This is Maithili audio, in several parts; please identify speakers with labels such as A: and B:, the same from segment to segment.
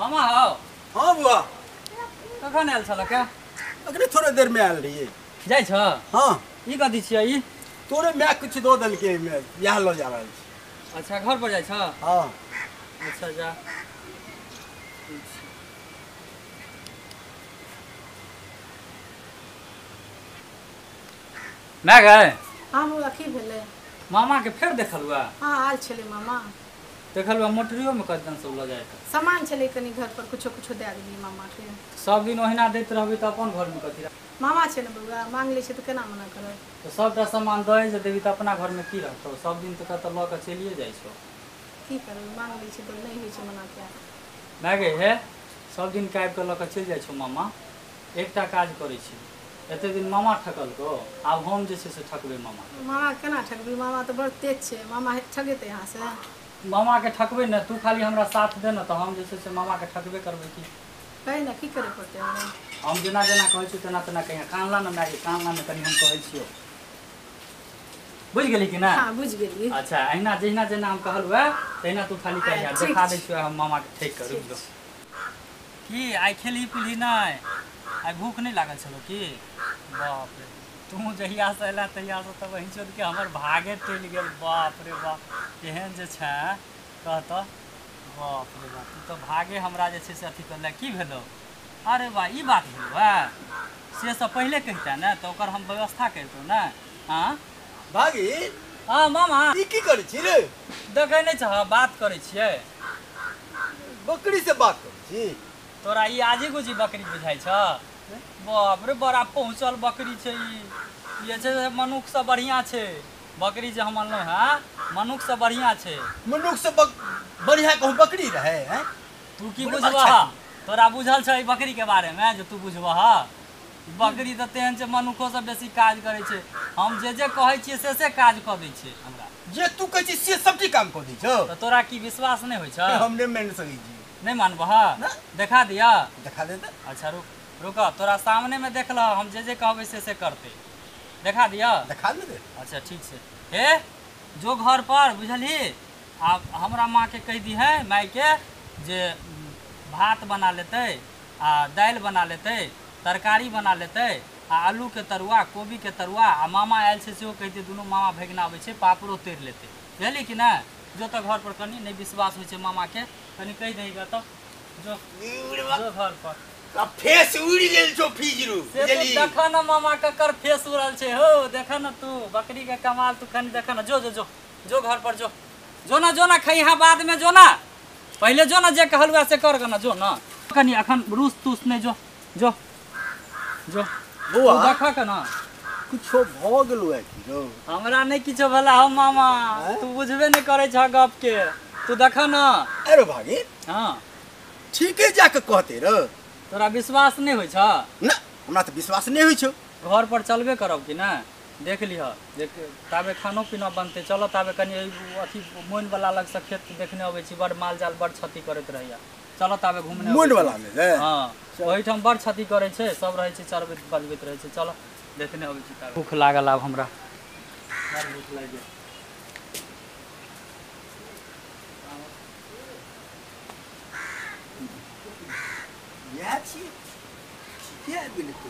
A: मामा हो।
B: हाँ बुआ,
A: कखन आयल छल के?
B: अखने थोड़े देर में आयल रहिए।
A: जाइ छ?
B: हाँ।
A: ई कथी छियै ई?
B: तोरे my कुछ दऽ देलकै एहिमे, इएह लऽ जा रहल छी।
A: अच्छा, घर पर जाइ छ?
B: हाँ।
A: अच्छा जा। माय गए?
C: हाँ बौआ, की भेलै?
A: मामा के फेर देखलुआ?
C: हाँ, आयल छलै मामा।
A: देखलुआ मोटरियो में कदन सब लऽ जाय के
C: सामान छलै कनी घर पर, कुछो कुछो दए देलियै मामा के।
A: सब दिन ओहिना दैत रहबै तऽ अपन घर में कथी?
C: मामा छै ने बौआ, मांग लै छै तऽ केना मना करब?
A: तऽ सबटा सामान दए जे देबी तऽ अपना घर में की रहतौ? सब दिन तऽ कतऽ लऽ के चलिए जाइ छौ।
C: की करबै, मांग लै छै तऽ नहि होइ छै मना कए।
A: माय गे, हे सब दिन के आबि कऽ लऽ के चलि जाइ छौ मामा। एकटा काज करै छी, एते दिन मामा ठकलको, आब हम जे छै से ठकबै मामा।
C: मामा केना ठकबै? मामा तऽ बड़ तेज छै, मामा ठगेतै यहाँ से।
A: मामा के ठकबै ने, तू खाली हमरा साथ दे ने तऽ हम जे छै से मामा के ठकबे करबै। की
C: कही ने, की करे पड़तै हमरा?
A: हम जेना जेना कहै छियौ तेना तेना कहिया। कानला ने माय, कानला ने कनि हम कहै छियौ, बुझि गेली कि ना?
C: हाँ बुझि गेली।
A: अच्छा, अहिना जहिना जेना हम कहलहुँ तहिना तू खाली कहिया। देखा दै छियौ हम मामा के ठकि कऽ। रुकि जो। की आइ खेलही पीलही नहि? आइ भूख नहि लागल छलौ की? बाप रे, तू जहियासँ अयला तहियासँ तऽ वही चोदके हमर भागे टलि गेल। बाप रे बाप, एहन जे छै कहतऽ। बाप रे बाप, तू तऽ भागे हमरा जे छै से अथी करले। की भेलौ? अरे बा, ई बात भेलौ है? से सब पहिले कहिता ने तऽ ओकर हम व्यवस्था करितहुँ ने। हाँ
B: भागी।
A: हाँ मामा,
B: ई की करै छी रे?
A: देखै नहि छह, बात करै छियै।
B: बकरी से बात करै छी?
A: तोरा ई आजी गुजी बकरी बुझाइ छ? बाप रे, बड़ा पहुँचल बकरी छै ई। जे छै से मनुखसँ बढ़िआँ छै बकरी जे हम अनलहुँ हेँ, मनुखसँ बढ़िआँ छै।
B: मनुख से बढ़िआँ कहूँ बकरी रहै हैं?
A: तू की
B: बड़
A: बुझबह?
B: अच्छा।
A: तोरा बुझल छै एहि बकरीके बारेमे जे तू बुझबह? बकरी तऽ तेहन छै, मनुखोसँ बेसी काज करै छै। हम जे जे कहै छियै से से काज कऽ दै छै हमरा।
B: जे तू कहै छी से सबटी काम कऽ दै छौ?
A: तऽ तोरा की विश्वास नहि होइ छौ?
B: हम नहि मानि सकै छी।
A: नहि मानबह?
B: ना।
A: देखा दिअ?
B: देखा दे तऽ।
A: अच्छा रुक रुक, तोरा सामनेमे देख लह, हम जे जे कहबै से से करतै। देखा दिअ?
B: देखा दे दे।
A: अच्छा ठीक छै। हे जो घर पर, बुझलही? आ हमरा माँके कहि दिहे, मायके, जे भात बना लेतै आ दालि बना लेतै, तरकारी बना लेतै आ आलूके तरुआ, कोबीके तरुआ। आ मामा आयल छै सेहो कहि दिहे, दुनू मामा भगिना आबै छै, पापड़ो तरि लेतै। बुझलही कि नहि? जो तऽ घर पर, कनि नहि विश्वास होइ छै मामाके, कनि कहि दही ग तऽ। जो जो घर पर।
B: फेस उड़ि गेल छौ फीजरू।
A: से तू देख न मामा ककर फेस उड़ल छै। हो देख न तू बकरी के कमाल, तू कनि देख न। जो जो जो जो घर पर जो, जो ना, जो ना, खैहा बाद में, जो ना, पहिले जो ना, जे कहलुआ से कर ना, जो ना। कनि अखन रूस तूस नहि, जो जो जो।
B: बौआ।
A: तू देख के ना।
B: कुछो भऽ गेलौ है की रौ?
A: हमरा नहि किछो भेला हो मामा।
B: आँय?
A: तू बुझबे नहि करै छह गप के, तू देख ना।
B: अरे भागी,
A: हाँ।
B: ठीके जाके कहते रौ?
A: तोरा विश्वास नहि होइ छ?
B: ना, हमरा तऽ विश्वास नहि होइ छौ।
A: घर पर चलबे करब कि नहि? देख लिह, देख ताबे खानो पीना बनतै। चलो ताबे कनि अथी मोइन वाला लगसँ खेत देखने अबै छी, बड़ माल जाल बड़ क्षति करैत रहैया। चलो ताबे घूमने अबै
B: मोइन
A: छी।
B: वाला मे रे?
A: हाँ, ओहिठाम बड़ क्षति करै छै, सब रहै छै चरबैत बजबैत रहै छै। चलो देखने अबै छी ताबे। भूख लागल आब हमरा, बड़ भूख लागि गेल।
B: इएह छियै, ठीके आबि गेलै तू।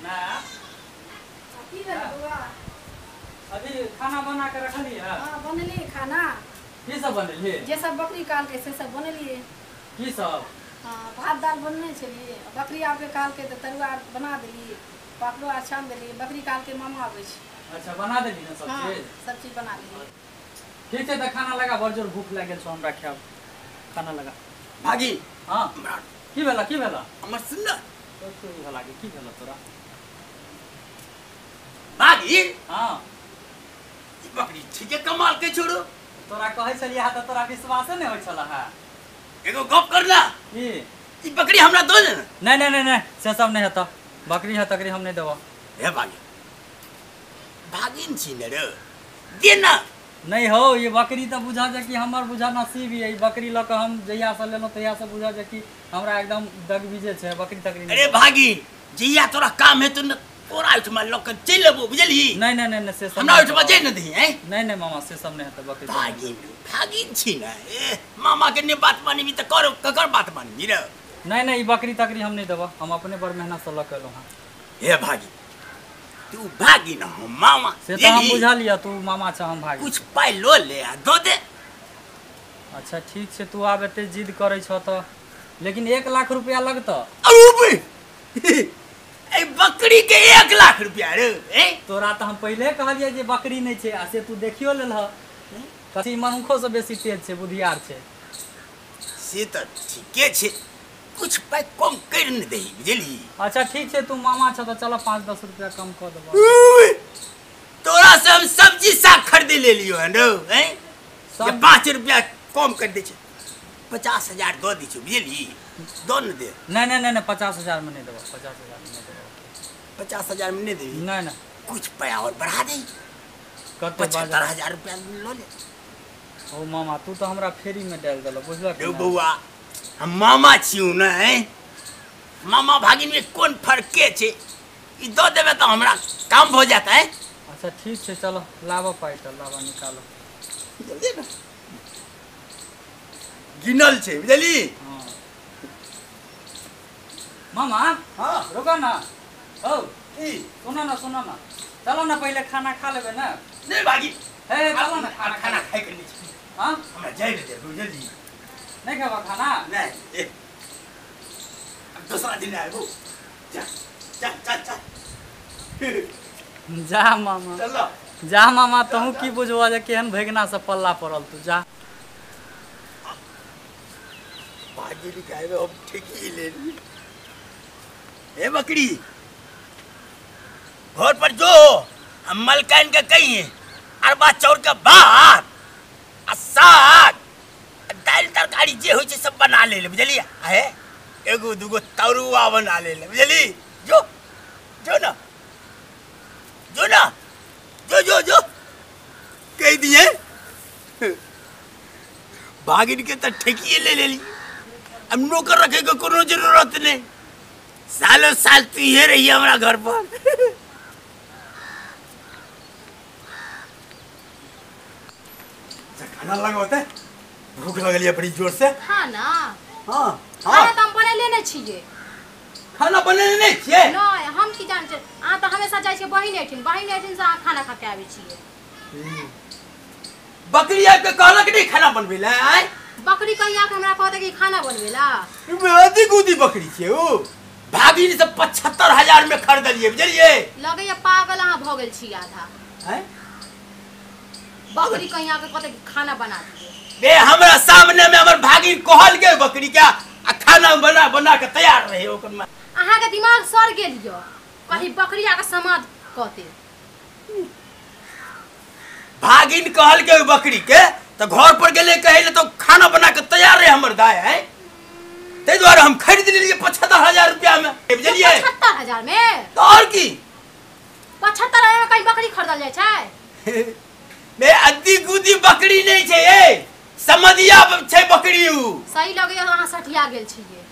A: ना।
C: की भेलै बौआ?
A: अभी खाना बना के रखलियै?
C: हाँ बनेलियै खाना।
A: की सब बनेलियै?
C: जे सब बकरी कहलकै से सब बनेलियै।
A: की सब?
C: हाँ, भात दालि बनने छलियै। बकरी आबके कहलकै तऽ तरुआ बना देलियै, पापड़ो आर छानि देलियै। बकरी कहलकै मामा आबै छै।
A: अच्छा, बना देली ने सब
C: हाँ
A: चीज?
C: सब चीज बना देलियै।
A: ठीक छै तऽ खाना लगा, बड़ जोर भूख लागि गेल छौ हमरा, खायब। खाना लगा।
B: भागी।
A: हाँ, की भेला, की भेला?
B: हमर सुन न।
A: तो ई भेला की भेला तोरा?
B: भागी।
A: हाँ।
B: ई बकरी ठीके कमाल के छोड़ो।
A: तोरा कहै छलियै तऽ तोरा विश्वासे नहि होइ छल है।
B: एगो गप करना।
A: की?
B: ई बकरी हमरा दो ने।
A: नहि नहि नहि नहि, से सब नहि हेतौ। बकरी है तकरी हम नहि देबो।
B: हे भागी, भागिन छी ने रे, दे ना।
A: नहीं हो, ये बकरी तऽ बुझा जे कि हमर बुझा नसीब ये। ई बकरी लऽ कऽ हम जहियासँ लेलहुँ तहियासँ बुझा जे कि हमरा एकदम दगबीजे छै। बकरी तकरी
B: अरे भागी, जहिया तोरा काम हेतौ न तोरा ओहिठमा लऽ कऽ चलि अबो बुझलही।
A: नहीं नहीं नहीं से सब
B: हमरा ओहिठमा जाय ने दही। हैं
A: नहीं नहीं मामा से सब नहीं हेतै बकरी।
B: भागिन भागिन छी ने, ए मामा के ने बात मानबी तऽ कर ककर बात मानबी रे।
A: नहीं नहीं ई बकरी तकरी हम नहीं देबो, हम अपने बड़ मेहनत से लऽ के एलहुँ हँ।
B: हे भागिन तू भागिन हम मामा
A: से तऽ हम बुझलियै, तू मामा छ हम भागिन।
B: कुछ पाइ लऽ ले आ दऽ दे।
A: अच्छा ठीक छै, तू आब एते जिद करै छह तऽ, लेकिन 1 लाख रुपया लगतऽ।
B: अरे ए बकरी के 1 लाख रुपया रे। ए
A: तोरा तऽ हम पहिले कहलियै जे बकरी नहि छै, आ से तू देखियो लेलह। कथी मनुखो से बेसी तेज छै, बुधियार छै।
B: से तऽ ठीके छै, कुछ पाइ कम करि ने दही बुझलही।
A: अच्छा ठीक छै, तू मामा छह तऽ चल 5-10 रुपया कम कऽ देबऽ।
B: तोरा से हम सब्जी साग खरीदे लेलियो हन रौ। हैं 5 रुपया कम कर दै छै, 50,000 दऽ दै छियौ बुझलही, दऽ ने दे।
A: नहीं नहीं नहीं 50,000 में नहीं देबऽ, 50,000 में नहीं देबऽ।
B: 50,000 में नहीं देबी?
A: नहीं नहीं।
B: कुछ पाइ और बढ़ा दे, 75,000 रुपया लऽ ले।
A: ओ मामा तू तऽ हमरा फेरी में डालि देलह बुझलक।
B: रौ बौआ हम मामा छियौ ने। हैं मामा भागिन में कोन फर्के छै, ई दऽ देबै तऽ हमरा काम भऽ जायत। हैं
A: अच्छा ठीक छै, चलो लाबऽ पाइ तऽ लाबऽ निकालो
B: जल्दी ने, गिनल छै बुझली।
A: मामा
B: हाँ
A: रुको ना, ओ
B: की
A: सुनो ना सुनो ना, चलो ना पहिले खाना खा लेबै ना।
B: नहीं भागी
A: हे चलो ना खाना
B: खाना खाइ के नहीं छै।
A: हाँ
B: हमरा जाय ने दे बुझली।
A: नहीं खेबा खाना?
B: नहीं, अब दूसरा दिन आबो। जा जा जा जा
A: जा मामा,
B: चलो
A: जा मामा। तहूँ की बुझबा जे केहन भगना से पल्ला पड़ल तू, जा।
B: भागी के हम ठीक ही ले। ए बकरी घर पर जो हम मलकाइन के कहिए अरबा चाउर के भात आ साग दालि तरकारी जे होइ छै सब बना ले ले बुझलियै। हे एगो दूगो तरुआ बना ले ले बुझली। जो जो ना जो ना जो जो जो कह दिए भागिन के तो ठेकिए ले लेली, अब नौकर रखे के कोनो जरूरत नहीं, सालों साल तू ये रही हमारा घर पर। खाना लगा होता है, भूख लगल है बड़ी जोर से।
D: खाना?
B: हाँ
D: खाना तो हम बनेले नहीं छियै।
B: खाना बनेले नहीं छियै?
D: नहीं, हम की जान छियै, अहाँ तो हमेशा जाइ छियै बहिन एठिन, बहिन एठिन से अहाँ खाना खा के आबै छियै।
B: बकरी आबि के कहलक नहीं खाना बनबै ला? आय
D: बकरी कहिया के हमरा कहतै कि खाना बनबै ला?
B: अति गुदी बकरी छियै ओ, भागिन से 75,000 में खरीदलियै बुझलियै।
D: लगैया पागल अहाँ भऽ गेल छी आधा।
B: हैं
D: बकरी कहिया के कहतै कि खाना बना दियै?
B: बे हमरा सामने में हमर भागिन कहल के बकरी के आ खाना बना बना के तैयार रहे ओकर।
D: अहाँ के दिमाग सड़ गेल यो, कहीं बकरी आके समाद कहते।
B: भागिन कहल के बकरी के तो घर पर गेले कहे ले तो खाना बना के तैयार रहे हमर दाय। है ताहि दुआरे हम खरीद लेलियै 75,000 रुपया में बुझलियै।
D: 75,000 में?
B: तो और की
D: 75,000 में कहीं बकरी खरीदल जाइ छै?
B: बे अद्दी गुदी बकरी नहीं छै, ए समधिया छै बकरी उ।
D: सही लगैया अहाँ सठिया गेल छियै।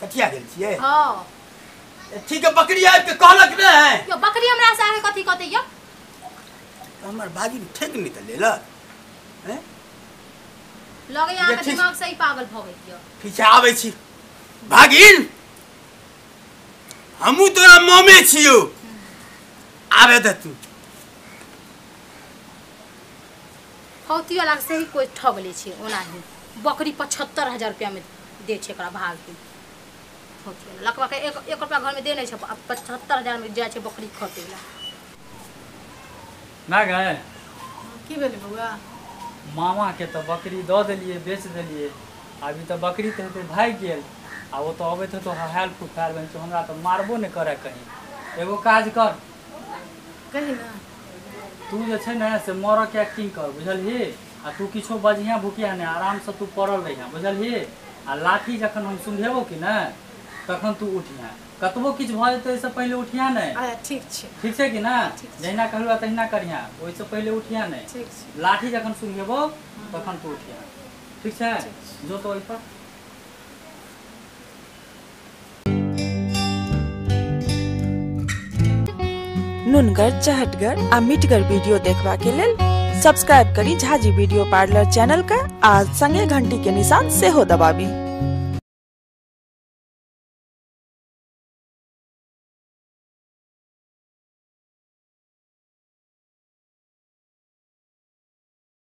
B: सठिया गेल छियै?
D: हां
B: ठीक है, बकरी आबि के कहलक ने?
D: यो बकरी हमरा से आके कथी कहतै यो?
B: हमर भागिन ठेक नहीं तऽ लेलक। हैं
D: लगैया अहाँ के दिमाग सही पागल भऽ गेल यो।
B: ठीक छै आबै छी भागिन, हमहूँ तोरा मामे छियौ, आबे दे तू।
D: फौती वाला से ही कोई ठग ले छै ओनाही। बकरी 75,000 रुपया में दे छै एकरा भाग के। फौती वाला लकवा के एक रुपया घर में दे नहीं छै, 75,000 में जाइ छै बकरी खरीदे ला।
A: ना गए
C: की भेलै बौआ?
A: मामा के तऽ बकरी दऽ देलियै, बेच देलियै, अभी तऽ बकरी तऽ हेतै भागि गेल, आ ओ तऽ अबैत हेतौ हहायल फुफायल बनि, तो हमरा तऽ मारबो नहि करे कहीं। एगो काज कर
C: कही ना,
A: तू जे छै ने से मरऽके एक्टिंग कर बुझलही, आ तू किछो बजिहा भुकिया नहि, आरामसँ तू पड़ल रहिहा बुझलही। आ लाठी जखन हम सुंघेबो कि ने तखन तू उठिहा, कतबो किछु भऽ जेतै ओहिसँ पहिले उठिहा नहि।
C: ठीक छै?
A: ठीक छै कि ना? जहिना कहलहुँ तहिना करिहा, ओहिसँ पहिले उठिहा नहि।
C: ठीक छै।
A: लाठी जखन सुंघेबो तखन तू उठिहा, ठीक छै? जो तो ओहि पर।
E: नुनगर, चहटगर आ मिठगर वीडियो देखबा के लेल सब्सक्राइब करी झाजी वीडियो पार्लर चैनल का आ संगे घंटी के निशान सेहो दबाबी।